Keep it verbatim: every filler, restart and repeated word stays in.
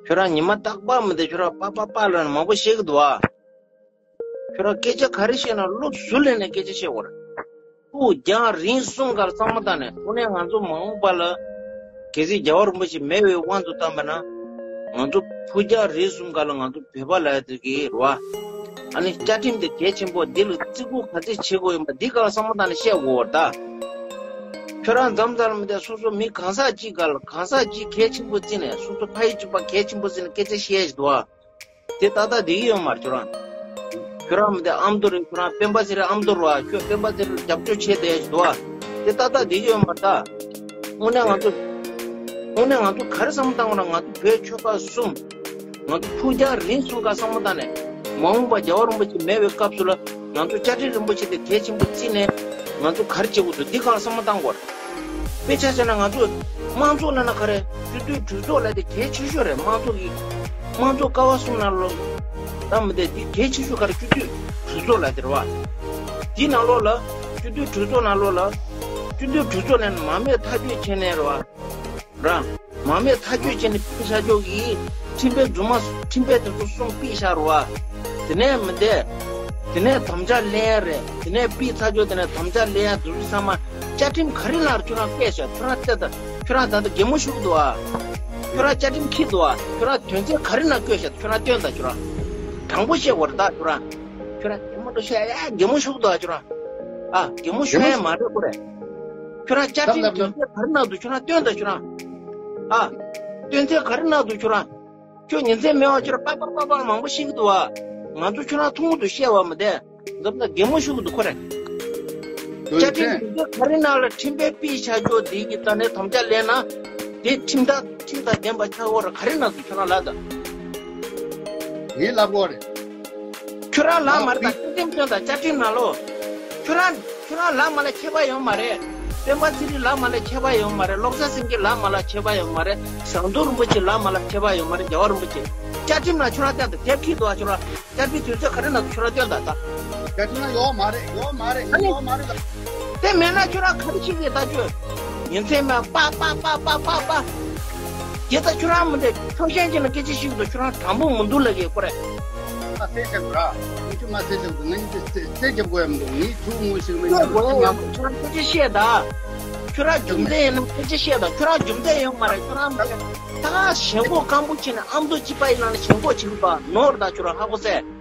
ཁྱོད་རང་ཉི་མ་རྟག་པར་མི་དེ་ཁྱོད་རང་པ་པ་པ་ལ་མང་པོ་བཤད་གི་འདུག་ཨ། ཁྱོད་རང་སྐད་ཆ་ག་རེ་བཤད་ན་བློ་གཟུ་ལེན་ནས་སྐད་ཆ་བཤད་དགོས་རེད། ཕུགས་རྒྱང་རིང་གསུམ་ཀར་བསམ་བློ་བཏང་ནས། དངོས་གནས་ང་ཚོ་མ་འོངས་པ་ལ་གལ་སྲིད་རྒྱལ་བ་རིན་པོ་ཆེ་མེད་པའི་དབང་དུ་བཏང་པ་ན། ང་ཚོ་ཕུགས་རྒྱང་རིང་གསུམ་ཀ་ལ་ང་ཚོ་བོད་པ་ལ་དེ་གི་རེད་བ། ཨ་ནི་བཅའ་ཁྲིམས་དེ་གལ་ཆེན་པོ་འདི་ལ་བརྩི་བཀུར་ག་ཚད་བྱེད་དགོས་ཡིན་པ་འདི་ག་བསམ་བློ་བཏང་ནས་བཤད་དགོས་པ་རེད་ད། ཁྱོད་རང་འཛོམས་ཚར་མི་དེ་སོ་སོ་མི་གང་ཟག་གཅིག་ག་ལ་གང་ཟག་གཅིག་གལ་ཆེན་པོ་བརྩིས་ནས། སོ་སོ་ཕ་ཡུལ་གཅིག་པ་གལ་ཆེན་པོ་བརྩིས་ནས་སྐད་ཆ་བཤད་ཡ་ཞིག་འདུག་བ། དེ་ཏག་ཏག་བསྡད་ཀྱི་ཡོད་མ་རེད་ཁྱོད་རང་། ཁྱོད་རང་མི་དེ་ཨ་མདོ་རེད། ཁྱོད་རང་སྤེན་པ་ཚེ་རིང་ཨ་མདོ་རེད་བ། ཁྱོད་སྤེན་པ་ཚེ་རིང་རྒྱབ་སྐྱོར་བྱས་བསྡད་ཡ་ཞིག་འདུག་བ། དེ་ཏག་ཏག་བསྡད་ཀྱི་ཡོད་མ་རེད་ད། དངོས་གནས་ང་ཚོ་དངོས་གནས་ང་ཚོ་ག་རེ་བསམ་བློ་བཏང་དགོས་ན། ང་ཚོ་བོད་ཆོལ་ཁ་གསུམ། ང་ཚོ་ཕུགས་རྒྱང་རིང་གསུམ་ཀ་བསམ་བློ་བཏང་ནས། མ་འོངས་པ་རྒྱལ་བ་རིན་པོ་ཆེ་མེད་པའི་སྐབས་སུ་ལ་ང་ཚོ་བཅའ་ཁྲིམས་རིན་པོ་ཆེ་དེ་གལ་ཆེན་པོ་བརྩིས་ནས། ང་ཚོ་ག་རེ་བྱེད་དགོས་འདུག་འདི་གང་བསམ་བློ་བཏང་དགོས་རེད། དཔེ་ཆ་བཞག་ན་ང་ཚོ་དམངས་གཙོ་ལབ་ན་ག་རེ། སྤྱི་འཐུས་གྲོས་ཚོགས་ལབ་དེ་གལ་ཆེ་ཤོས་རེད། དམངས་གཙོ་གི་དམངས་གཙོ་ཀ་བ་གསུམ་ནང་ལོགས་ལ་མི་དེ་འདི་གལ་ཆེ་ཤོས་ག་རེ། སྤྱི་འཐུས་གྲོས་ཚོགས་ལབ་དེ་རེད་བ། དེའི་ནང་ལོགས་ལ་སྤྱི་འཐུས་གྲོས་ཚོགས་ནང་ལོགས་ལ་སྤྱི་འཐུས་གྲོས་ཚོགས་ནས་མ་རྨོས་ཐག་གཅོད་བྱས་ནས་རེད་བ། རང་མ་རྨོས་ཐག་གཅོད་བྱས་ནས་ཕུལ་བྱ་ཆོག་གི། ཁྲིམས་དཔེ་རྫུན་མ་ཁྲིམས་དཔེ་དེ་ཚོ་གསུམ་ཕུལ་བཞག་རེད་བ། དེ་ནས་མི་འདས། དེ་ནས་དམ་བཅའ་ལེན་ཡ་རེད། དེ་ནས་ཕུལ་ཚར་ཆོག་དེ་ནས་དམ་བཅའ་ལེན་ཡ་དེ་ཚོ་ཚང་མ། བཅའ་ཁྲིམས་ག་རེ་ནང་ཁྱོད་རང་བཀལ་བཞག་ཁྱོད་རང་བལྟས་ད། ཁྱོད་རང་ད་ལྟ་གད་མོ་ཤོར་གི་འདུག་ཨ། ཁྱོད་རང་བཅའ་ཁྲིམས་འཁྱེར་འདུག་ཨ། ཁྱོད་རང་དོན་ཚན་ག་རེ་ནང་བཀོད་བཞག་ཁྱོད་རང་སྟོན་ད་ཁྱོད་རང་། དྲང་པོ་བཤད་དགོས་རེད་ད་ཁྱོད་རང་། ཁྱོད་རང་གད་མོ་འདྲ་བཤད་ཡ་གད་མོ་ཤོར་གི་འདུག་ཨ་ཁྱོད་རང་། ཨ། གད་མོ་ཤོར་ཡ་མ་རེད་ཁོ་རེད། ཁྱོད་རང་བཅའ་ཁྲིམས་དོན་ཚན་ག་རེ་ནང་འདུག་ཁྱོད་རང་སྟོན་ད་ཁྱོད་རང་། ཨ། དོན་ཚན་ག་རེ་ནང་འདུག་ཁྱོད་རང་། ཁྱོད་ཉིན་མཚན་མེད་པར་ཁྱོད་རང་པག་པག་པག་པག་མང་པོ་བཤད་ཀྱི་འདུག་བ། ང་ཚོ་ཁྱོད་རང་ཐུང་ངུ་འདུག་བཤད་པ་མི་བདེ། འཛམ་ལ་གད་མོ་ཤོར་གྱི་འདུག་ཁོ་རེ། བཅའ་ཁྲིམས་དོན་ཚན་ག་རེ་ནང་ལ་ཁྲིམས་དཔེ་ཕུལ་བྱ་ཆོག་དེ་གི་རྩ་ནས་དམ་བཅའ་ལེན་ན། དེ་ཁྲིམས་དང་ཁྲིམས་དང་ལྡན་པ་ཆགས་ཡོད་རེད། ག་རེ་ནང་འདུག་ཁྱོད་རང་ལབ་དང་། ངས་ལབ་དགོས་རེད། ཁྱོད་རང་ལབ་མ་རེད་ད། བཅའ་ཁྲིམས་སྟོན་དང་བཅའ་ཁྲིམས་ནང་ལོགས། ཁྱོད་རང་ཁྱོད་རང་ལབ་མ་ལབ་ཁྱད་པར་ཡོད་མ་རེད། སྤེན་པ་ཚེ་རིང་ལབ་མ་ལབ་ཁྱད་པར་ཡོད་མ་རེད། བློ་བཟང་སེང་གེ་ལབ་མ་ལབ་ཁྱད་པར་ཡོད་མ་རེད། ཟམ་གདོང་རིན་པོ་ཆེ་ལབ་མ་ལབ་ཁྱད་པར་ཡོད་མ་རེད། རྒྱལ་བ་རིན་པོ་ཆེ། བཅའ་ཁྲིམས་ནང་ཁྱོད་རང་སྟོན་དང་། དེབ་ཁྱེར་འདུག་ཨ་ཁྱོད་རང་བཅའ་ཁྲིམས་དོན་ཚན་ག་རེ་ནང་འདུག་ཁྱོད་རང་སྟོན་དང་ད། བཅའ་ཁྲིམས་ནང་ཡོད་མ་རེད། ཡོད་མ་རེད། ཨ་ནི་ཡོད་མ་རེད་ད། དེ་མེད་ན་ཁྱོད་རང་ག་རེ་བྱེད་ཀྱི་ད་ཁྱོད། ཉིན་མཚན་མེད་པ་པ་པ་པ་པ། དེ་ད་ཁྱོད་རང་མི་འདྲ་ཕྱོགས་ཞེན་ཅན་ལ་སྐད་ཆ་བཤད་ཀྱི་འདུག་ཁྱོད་རང་དྲང་པོ་མི་འདུག་ལབ་ཀྱི་ཁོ་རེ། མ་སེ་ཆགས་ར། ཁྱོད་མ་སེ་ཆགས་འདུག་ང་གཉིས་ཀྱི་སེ་སེ་རྒྱབ་དགོས་ཡ་མི་འདུག་ངས་ཐུག་ངུ་ཞིག་མེད་ཁྱོད་དགོས་ཡ་ཡོད་ཁྱོད་རང་སྐད་ཆ་བཤད་ད། ཁྱོད་རང་རྒྱུ་མཚན་ཡིན་ན་སྐད་ཆ་བཤད་ད། ཁྱོད་རང་རྒྱུ་མཚན་ཡོད་མ་རེད། ཁྱོད་རང་མ་རེད། ད་ཞེན་ཁོག་སྐམ་པོ་བྱས་ནས་ཨ་མདོ་གཅིག་པ་ཡིན་ན་ནི་ཞེན་ཁོག་བྱེད་ཀྱི་འདུག་ནོར་ད་ཁྱོད་རང་ཧ་གོ་སེ།